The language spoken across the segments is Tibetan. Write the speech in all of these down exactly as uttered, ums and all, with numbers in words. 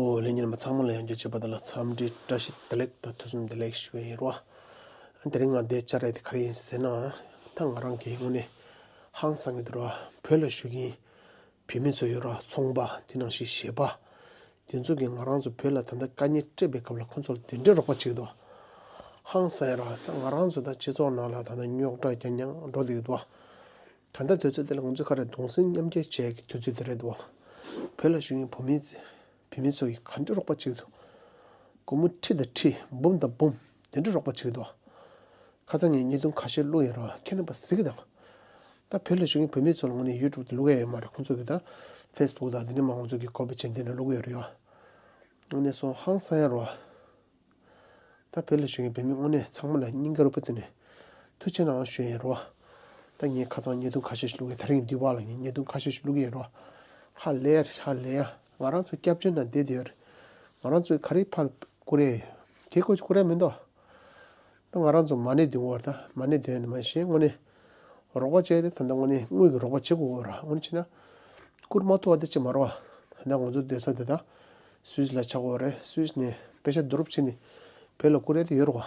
ཨོ་ལྷན་རྒྱས་རྣམ་པ་ཚང་མ་ལ་ཡང་བསྐྱར་བྱས་པ་དེ་ལ་འཚམས་འདྲི་བཀྲ་ཤིས་བདེ་ལེགས་དང་ཐུགས་སུན་བདེ་ལེགས་ཞུ་བ་ཡིན་རོ། དེ་རིང་ང་འདིར་བཅར་ཡ་དེ་ག་རེ་ཡིན་ཟེར་ན། ད་ང་རང་གི་དངོས་གནས་ཧང་སང་གི་འདུག་རོ། བོད་ལ་བཞུགས་མཁན་བོད་མི་ཚོ་ཡོད་རོ། ཚོང་པ་དེ་ནང་བཞིན་གཞས་པ་དེ་ཚོ་གིས་ང་རང་ཚོ་བོད་ལ་ད་ལྟ་དཀའ་ངལ་འཕྲད་པའི་སྐབས་ལ་ཁོང་ཚོ་ལ་དེ་འདྲའི་རོགས་པ་བྱེད་ཀྱི་འདུག་ཧང་སང་ཡ་རོ། ད་ང་རང་ཚོ་ད་སྤྱི་ཚོགས་ནང་ལ་ད་ལྟ་རྙོག་དྲ་རྐྱང་རྐྱང་འགྲོ་བསྡད་ཀྱི་འདུག་ད་ལྟ་དུས་ཚོད་དེ་ལ་ང་ཚོ་ག་རེ་གདུང་སེམས་མཉམ་སྐྱེད་བྱེད་ཀྱི་དུས་ཚོད་དེ་རེད་འདུག་བོད་ལ་བཞུགས་མཁན་བོད་མི་བོད་མི་ཚོ་ཡིས་ག་འདྲ་རོགས་པ་བྱེད་ཀྱི་འདུག་སྒོར་མོ་ཁྲི་དང་ཁྲི་འབུམ་དང་འབུམ་དེ་འདྲ་རོགས་པ་བྱེད་ཀྱི་འདུག་ཁ་སང་ངས་བརྙན་ཐུང་ཁ་ཤས་བླུགས་ཡིན་རོ། ཁྱེད་རྣམ་པ་གཟིགས་དང་། ད་བོད་ལ་བཞུགས་མཁན་བོད་མི་ཚོ་ལ་དངོས་གནས་ཡུ་ཊུབ་དུ་བླུགས་ཡ་ཡོད་མ་རེད། ཁོང་ཚོ་གིས་ད་ཕེ་སི་བུག་དང་དེ་འདྲ་མ་ཁོང་ཚོ་གིས་ཀོ་པི་བྱས་འདི་འདྲ་བླུགས་ཡོད་རེད་ཡ། དངོས་གནས་སོང་ཧང་སང་ཡ་རོ། ད་བོད་ལ་བཞུགས་མཁན་བོད་མི་དངོས་གནས་ཚང་མ་ལ་སྙིང་དཀར་པོ་དེ་ནས་ཐུགས་རྗེ་གནང་ཞུ་ཡ་ཡིན་རོ། ད་ངས་ཁ་སང་བརྙན་ཐུང་ཁ་ཤས་ཤིག་བླུགས་ཡ། དེ་རིང་འདི་བར་ལ་ངས་བརྙན་ཐུང་ཁ་ཤས་ཤིག་བླུགས་ཡ་ཡིན་རོ། ཧ་ལས་ཡ་རེད། ཧ་ལས་ཡ། ང་རང་ཚོ་སྐྱབས་བཅོལ་ནང་བསྡད་དེ་ཡོད་རེད། ང་རང་ཚོས་ག་རེ་ཕར་བསྐུར་ཡ་ཡོད། དེ་ཁོ་ཚོས་བསྐུར་ཡ་མི་འདུག་ད་ང་རང་ཚོ་མ་ཎི་འདོན་དགོས་རེད། ད་མ་ཎི་འདོན་ཡ་དེ་མ་གཞི་དངོས་གནས་རོགས་པ་བྱས་ཏེ་ད་ལྟ་དངོས་གནས་དངུལ་གྱི་རོགས་པ་བྱེད་དགོས་རེད། དངོས་གནས་བྱས་ན་བསྐུར་མ་ཐུབ་པ་དེ་ཅིག་མ་རེད་བ། ད་ལྟ་ང་ཚོ་སྡོད་ས་དེ་ད་སུད་སི་ལ་ཆགས་ཀྱི་ཡོད་རེད། སུད་སི་ནས་པེ་ཤ་བསྡུ་རུབ་བྱས་ནས་བོད་ལ་བསྐུར་ཡ་དེ་ཡོད་རེད་བ།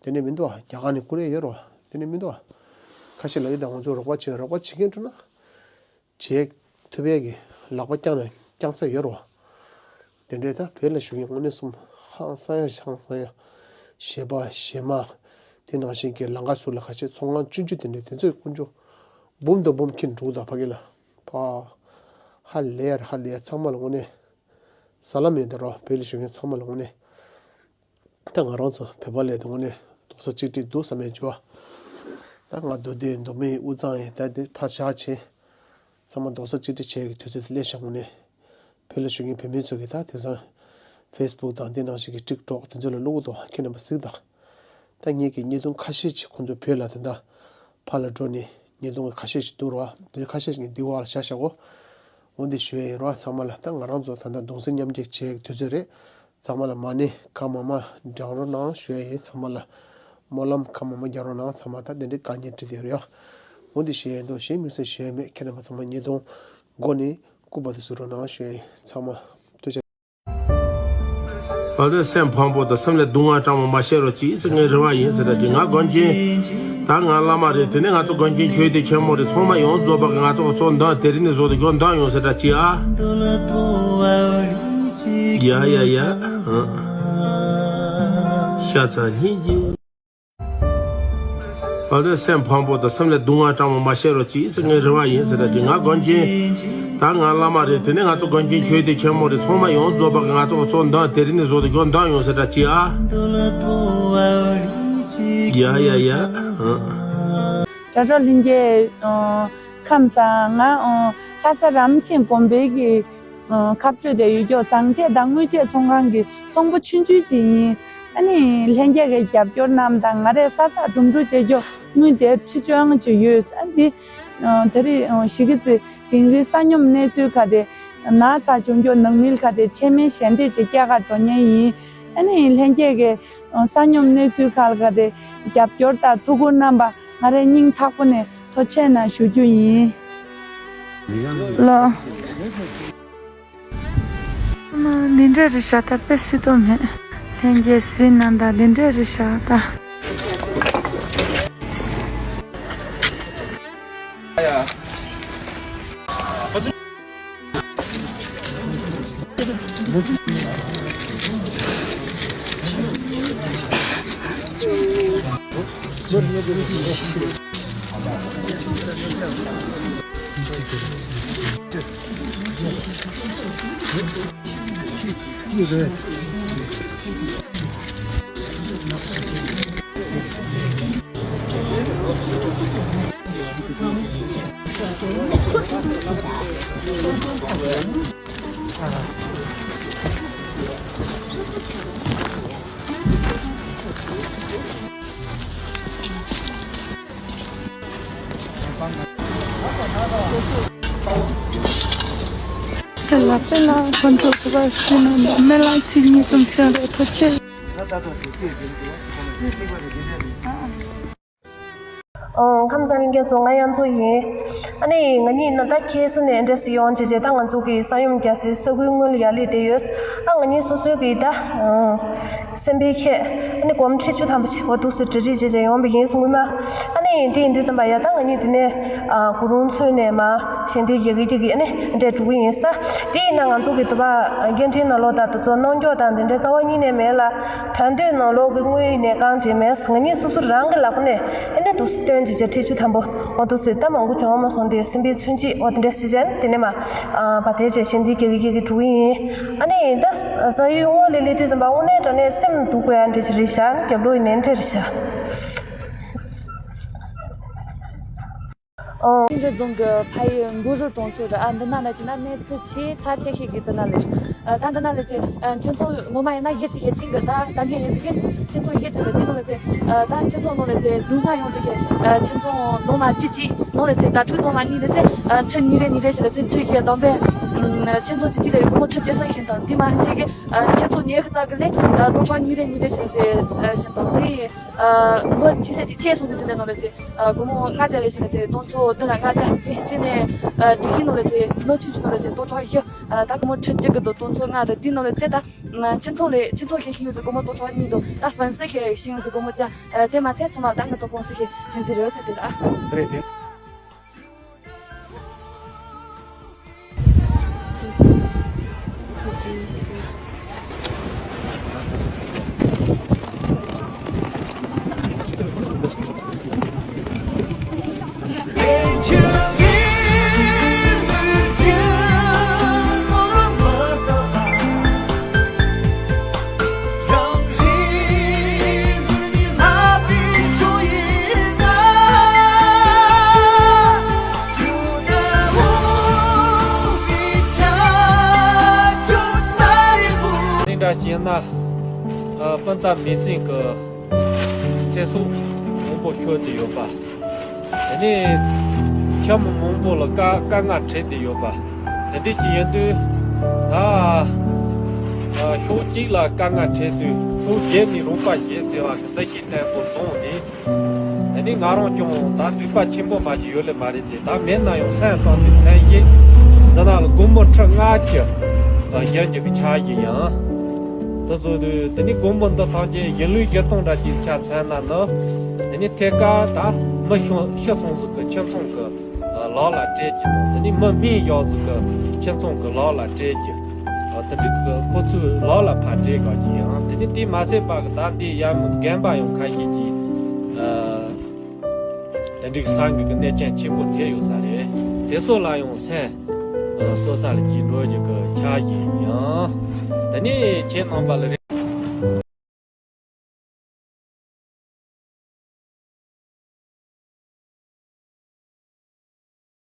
དེ་འདྲ་མི་འདུག་བ། རྒྱ་གར་ནས་བསྐུར་ཡ་ཡོད་རེད་བ། དེ་འདྲ་མི་འདུག་བ། ཁ་ཤས་ལབ་ཀྱི་འདུག་ང་ཚོ་རོགས་པ་བྱེད། རོགས་པ་བྱེད་མཁན་འགྲོ་ན། བྱེད་ཐུབ་ཡས་ཀྱི་ལག་པ་བརྐྱངས་ན་བརྐྱངས་ས་ཡོད་རེད་བ། དེ་འདྲའི་ད་བོད་ལ་བཞུགས་མཁན་དངོས་གནས་སོང་ཧང་སང་ཡ། ཧང་སང་ཡ། གཞས་པ་གཞས་མ་དེ་ནང་བཞིན་གྱི་ལམ་ཁ་ཟུར་ལ་ཁ་ཤས་ཚོང་ཁང་ཆུང་ཆུང་དེ་འདྲ་དེ་ཚོས་དཀོན་མཆོག་འབུམ་དང་འབུམ་ཁྱེར་འགྲོ་གི་འདུག་ཕ་གི་ལ། ཕ། ཧ་ལས་ཡ་རེད། ཧ་ལས་ཡ། ཚང་མ་ལ་དངོས་གནས་ས་ལམ་ཡོད་དེ་རོ། བོད་ལ་བཞུགས་མཁན་ཚང་མ་ལ་དངོས་གནས། ད་ང་རང་ཚོ་བོད་པ་ལས་དེ་དངོས་གནས་རྡོག་རྩ་གཅིག་སྒྲིལ་འདུག་བསམ་ཡས་བྱུང་བ། ད་ང་མདོ་སྡེ་མདོ་སྨད་དབུས་གཙང་ཡིན། ད་དེ་ཕར་བཞག་བྱས། ཚང་མ་རྡོག་རྩ་གཅིག་སྒྲིལ་བྱེད་ཀྱི་དུས་ཚོད་དེ་སླེབས་ཤག་དངོས་གནས་བོད་ལ་བཞུགས་མཁན་བོད་མི་ཚོ་གིས་ད་དེང་སང་ཕེ་སི་བུག་དང་དེ་ནང་བཞིན་གྱི་ཊིག་ཊོག་དེ་ཚོ་ལ་བླུགས་འདུག་ཁྱེད་རྣམ་པ་གཟིགས་དང་། ད་ངེད་ཀྱིས་བརྙན་ཐུང་ཁ་ཤས་ཅིག་ཁོང་ཚོ་བོད་ལ་ད་ལྟ་ཕར་ལ་འགྲོ་ནས་བརྙན་ཐུང་ཁ་ཤས་ཤིག་འདུག་ར། དེ་ཁ་ཤས་ཤིག་ངས་འདི་བར་བཞག་བཞག་གོ། འོ་འདི་ཞུ་ཡ་ཡིན་ར། ཚང་མ་ལ་ད་ང་རང་ཚོ་ད་ལྟ་གདུང་སེམས་མཉམ་སྐྱེད་བྱེད་ཡག་དུས་ཚོད་རེད། ཚང་མ་ལ་མ་ཎི་གང་མང་མང་བགྲང་རོགས་གནང་ཞུ་ཡ་ཡིན། ཚང་མ་ལ་སྨོན་ལམ་གང་མང་མང་རྒྱག་རོགས་གནང་། ཚང་མ་ད་དེ་འདྲའི་དཀའ་ངལ་འཕྲད་དེ་ཡོད་རེད་ཡ། འོ་འདི་ཞུ་ཡ་ཡིན། དོ་གཞན་དམིགས་བསལ་ཞུ་ཡ་མེད། ཁྱེད་རྣམ་པ་ཚང་མ་བརྙན་ཐུང་མགོ་ནས་སྐུ་བར་དུ་གཟིགས་རོགས་གནང་ཞུ་ཡ་ཡིན། ཚང་མ་ཐུགས་རྗེ། བ་དན་སེམས་ཕམ་པོ་དང་སེམས་ལ་སྡུག་བསྔལ་སྤྲང་བོ་མ་བཤད་རོགས། ཅི་ཙི་ངའི་རེ་བ་ཡིན་ཟེར་ད་ཅི། ང་དགོན་ཆེན་ད་ང་བླ་མ་རེད། དེ་ནས་ང་ཚོ་དགོན་ཆེན་ཆོས་སྡེ་ཆེན་མོ་རེད། ཚང་མ་ཡོངས་རྫོགས་པ་གི་ང་ཚོ་གི་ཚོགས་འདོན་དེ་རིང་ནས་བཟུང་སྟེ་མགྱོགས་འདོན་ཡོང་ཟེར་ད་ཅི་ཨ། ཡ་ཡ་ཡ། ཤ་ཚ་སྙིང་རྗེ། བ་དན་སེམས་ཕམ་པོ་དང་སེམས་ལ་སྡུག་བསྔལ་སྤྲང་བོ་མ་བཤད་རོགས། ཅི་ཙི་ངའི་རེ་བ་ཡིན་ཟེར་ད་ཅི། ང་དགོན་ཆེན་ད་ང་བླ་མ་རེད། དེ་ནས་ང་ཚོ་དགོན་ཆེན་ཆོས་སྡེ་ཆེན་མོ་རེད། ཚང་མ་ཡོངས་རྫོགས་པ་གི་ང་ཚོ་གི་ཚོགས་འདོན་དེ་རིང་ནས་བཟུང་སྟེ་མགྱོགས་འདོན་ཡོང་ཟེར་ད་ཅི་ཨ། ཡ་ཡ་ཡ། དྲ་གྲོགས་ལྷན་རྒྱས། ཁམས་བཟང་། ང་ལྷ་ས་རམ་ཆེན་དགོན་པའི་གི་ཁ་སྤྲོད་དེ་ཡོད་ཀྱོག་ཟངས་ཆས་དང་དངུལ་ཆས་ཚོང་ཁང་གི་ཚོང་པ་ཆུང་ཆུང་ཅིག་ཡིན། ཨ་ནི་ལྷན་རྒྱས་ཀྱི་རྒྱབ་སྐྱོར་རྣམས་དང་ང་རས་ས་ས་གྲུམ་གྲུ་བྱས་ཀྱོག་དངུལ་དེ་ཁྲི་བཅོ་ལྔ་ཅིག་ཡོད། ཨ་འདི་དེ་རིང་ཞིག་གི་ཚེ་དིང་རི་ས་སྙོམས་གནས་ཚུལ་ཁ་དེ་ན་ཚ་བྱུང་ཀྱོག་ནང་མི་ཁ་དེ་ཆེ་མེ་ཞལ་འདེབས་ཅིག་སྐྱེལ་ག་འགྲོ་ཉེན་ཡིན། ཨ་ནི་ལྷན་རྒྱས་ཀྱི་ས་སྙོམས་གནས་ཚུལ་ཁ་ཁ་དེ་རྒྱབ་སྐྱོར་དང་ཐུགས་ཁུར་རྣམ་པ་ང་རས་སྙིང་ཐག་པོ་ནས་ཐུགས་རྗེ་གནང་ཞུ་རྒྱུ་ཡིན། ལོ། མ་འདི་འདྲ་རེད་ཤག་ད་དཔེ་སྲིད་དོ་མེད། ལྷན་རྒྱས་ཟིན་ན་ད་འདི་འདྲ་རེད་ཤག་ད། དེ་ལ་དཔེ་ལ་ཁོང་ཚོ་གུ་པ་སུ་ན་མེ་ལ་ཚིག་གཉིས་ཙམ་བཤད་རོགས་ཐུགས་རྗེ་ཆེ། ཨོ། ཁམས་བཟང་ལྷན་རྒྱས་ཚོ། ང་གཡང་མཚོ་ཡིན། ཨ་ནི་ང་གཉིས་ནི་ད་ཁ་སང་ནས་འདྲ་སི་ཡོང་བྱས་བྱས། ད་ང་ཚོ་གི་ས་ཡོམ་རྒྱག་སའི་ས་ཁུལ་དངོས་ལ་ཡར་སླེབས་བསྡད་ཡོད། ཨ། ང་གཉིས་སོ་སོའི་གི་ད་སེམས་པའི་ཁྱད། ཨ་ནི་སྒོར་མོ་ཁྲི་བཅུ་ཐམ་པ་ཅིག་འོ་འདུག་སེ་གྲ་སྒྲིག་བྱས་བྱས་ཡོང་བ་ཡིན་སོང་ངོ་མ། ཨ་ནི་དེ་ཡིན་དུས་ཙམ་པ་ཡ། ད་ང་གཉིས་དེ་ནས་ཨ་གུ་རུ་མཚོན་ནས་མར་ཞལ་འདེབས་རྒྱག་གི་རྒྱག་གི། ཨ་ནི་འདྲ་འགྲོ་གི་ཡིན། ད་དེ་ཡིན་ན་ང་ཚོ་གི་དུ་བ་སྐད་འཕྲིན་ནང་ལོགས་ད་དུ་ཚོ་གནོང་འགྱོག་དང་དེ་འདྲའི་རྩ་བ་ཉིད་ནས་མེད་ལ། དོན་དུ་ནང་ལོགས་ཀྱི་དངུལ་ནས་གང་བྱས་མེད། ང་གཉིས་སོ་སོ་རང་གི་ལག་པ་ནས་ཨེ་ནས་འདུག་སེ་བཏོན་བྱས་བྱས་ཁྲི་བཅུ་ཐམ་པ་འོ་འདུག་སེ་ད་མང་པོ་བྱུང་མ་སོང་སྟེ། སེམས་པའི་མཚོན་བྱེད་འོ་དེ་འདྲ་ཞིག་བྱས་ནས་དེ་ནས་མར་ཨ་བ་དེ་བྱས་ཞལ་འདེབས་རྒྱག་གི་རྒྱག་གི་འགྲོ་གི་ཡིན། ཨ་ནི་ད་ས་ཡུལ་དངོས་ལ་སླེབས་དུས་ཙམ་པ་དངོས་གནས་དྲང་གནས་སེམས་སྡུག་དགོས་ཡ་འདྲ་ཞིག་རེད་ཤག་རྒྱབ་ལོགས་ཡིན་ནའི་འདྲ་རེད་ཤག་ཨོ། ཧྲིན་ཀྲེན་རྫོང་གི་ཕ་ཡུལ་འབུ་རུ་གྲོང་ཚོ་རེད། ཨ། འདི་ན་ལ་ཅི་ན་གནས་ཚུལ་ཆེས་ཚབས་ཆེ་ཤོས་ཀྱི་འདི་ན་ལ་ཅི། ཨ། ད་འདི་ན་ལ་ཅི། ཨ། ཁྱིམ་ཚང་ངོ་མ་ཡིན་ན་བཞི་ཅིག་ཡོད་ཅིང་གི། ད་ད་ངས་ཡིན་ཟིག་གི་ཁྱིམ་ཚང་བཞི་ཅིག་རེད། དེ་ནང་ལ་ཅི། ཨ། ད་ཁྱིམ་ཚང་ནང་ལ་ཅི་སྡུག་བསྔལ་ཡོང་ཟིག་གི། ཨ། ཁྱིམ་ཚང་ནང་མ་བཞི་ཅིག་ནང་ལ་ཅི། ད་ཕྲུ་གུ་ནང་མ་གཉིས་ལ་ཅི། ཨ། ཁྲི་གཉིས་རེ་གཉིས་རེ་ཞིག་ལ་ཅི། ཕྲུ་གུ་བསྡོམས་པས། ཨ། ཁྱིམ་ཚང་གཅིག་གཅིག་ལ་སྒོར་མོ་ཁྲི་བཅུ་ཙམ་ཞིག་དང་དེ་མ་གཅིག་གི། ཨ། ཁྱིམ་ཚང་ཉི་ཤུ་ཙམ་གི་ལས། ཨ། སྟོང་ཕྲག་གཉིས་རེ་གཉིས་རེ་ཞིག་ལ་ཅི། ཨ། ཞིག་དང་དེ། ཨ། ལོ་ཅི་ཟེར་ཅིག་ཆེ་སོང་ཟིག་དེ་འདྲ་ནང་ལ་ཅི། ཨ། སྒོར་མོ་ལྔ་བརྒྱ་རེ་ཞིག་ལ་ཅི། སྟོང་ཕྲག་བདུན་ལ་ལྔ་བརྒྱ་དེ་བྱས་ནས། ཨ། སྒྲིག་ཡིག་ནང་ལ་ཅི། ལོ་ཆུང་ཆུང་ནང་ལ་ཅི། སྟོང་ཕྲག་བཞི། ཨ། ད་སྒོར་མོ་ཁྲི་གཅིག་གི་དང་སྟོང་ཕྲག་ལྔ་དང་དེའི་ནང་ལ་ཅི། ད་ཁྱིམ་ཚང་ལས་ཁྱིམ་ཚང་ཞིག་ཞིག་ཡོད་ཟིག་སྒོར་མོ་སྟོང་ཕྲག་གཉིས་དང་། ད་ཧྥན་སི་ཞིག་ཞིག་ཡོད་ཟིག་སྒོར་མོ་བརྒྱ། ཨ། དེ་མ་ཚད་ཚང་མ་ད་ང་ཚོ་ཀུང་སི་ཞིག་ཞིག་ཟིག་རེད་ཟེར་དེ་ལ། ཨ། རེད་དེ། དེ་འདྲ་བྱས་ན། ཨ། སྤུན་ཟླ་མི་སེར་གྱི་ཚེ་སྲོག་མང་པོ་ཤོར་ཏེ་ཡོད་པ། དེ་ནས་ཁྱིམ་མང་པོ་ལ་དཀའ་དཀའ་ངལ་འཕྲད་དེ་ཡོད་པ། དེ་འདྲ་ཅིག་ཡིན་དུས་ད། ཨ། ཕྱོགས་གཅིག་ལ་དཀའ་ངལ་འཕྲད་དུས་ཕྱོགས་བརྒྱད་ནས་རོགས་པ་བྱེད་ཟེར་བ་གི་འདུ་ཤེས་བརྟན་པོ་བཟུང་ནས། དེ་ནས་ང་རང་ཀྱང་ད་སྡིག་པ་ཆེན་པོ་མ་ཞིག་ཡོད་ལེ་མ་རེད་དེ། ད་མེད་ན་ཡང་སེམས་བསམ་པའི་མཚན་ཞིག་འདི་ན་ལ་སྒོར་མོ་ཁྲི་ལྔ་བཅུ་བཞག་རྒྱུ་གི་འཆར་གཞི་ཡིན། དེ་བཟོ་དུས་དེ་ནས་སྒོར་མོ་འདི་ཐམས་ཅད་ཡིན་ལུགས་བཞི་སྟོང་འདྲ་ཅིག་ཆ་མཚོན་ན་ནི། དེ་ནས་ཐད་ཀར་ད་མི་ཤི་ཤི་སོང་ཟིག་གི་ཁྱིམ་ཚང་གི་ལག་ལ་སྤྲད་རྒྱུ་དང་། དེ་ནས་མི་རྨས་བཞག་ཟིག་གི་ཁྱིམ་ཚང་གི་ལག་ལ་སྤྲད་རྒྱུ། ཨ། དེ་འདྲ་གི་ཁོ་ཚོའི་ལག་ལ་ཕར་སྤྲད་དགོས་ཀྱི་ཡང་། དེ་ནས་དེ་མ་ཟད་པ་གི་ད་འདི་ཡར་མི་རྒན་པ་ཡང་ཁ་ཤས་ཀྱིས། ཨ། དེ་འདྲའི་ས་འགུལ་གྱི་གནད་ཆེན་ཆེན་པོ་ཐེབས་ཡོད་ས་རེད། དེ་ཚོ་ལ་ཡང་སེམས་གསོ་ས་ལ་སྐྱིད་འགྲོ་རྒྱུ་གི་འཆར་གཞི་ཡང་། དེ་ནས་ཁྱེད་རྣམ་པ་ལ་རེ།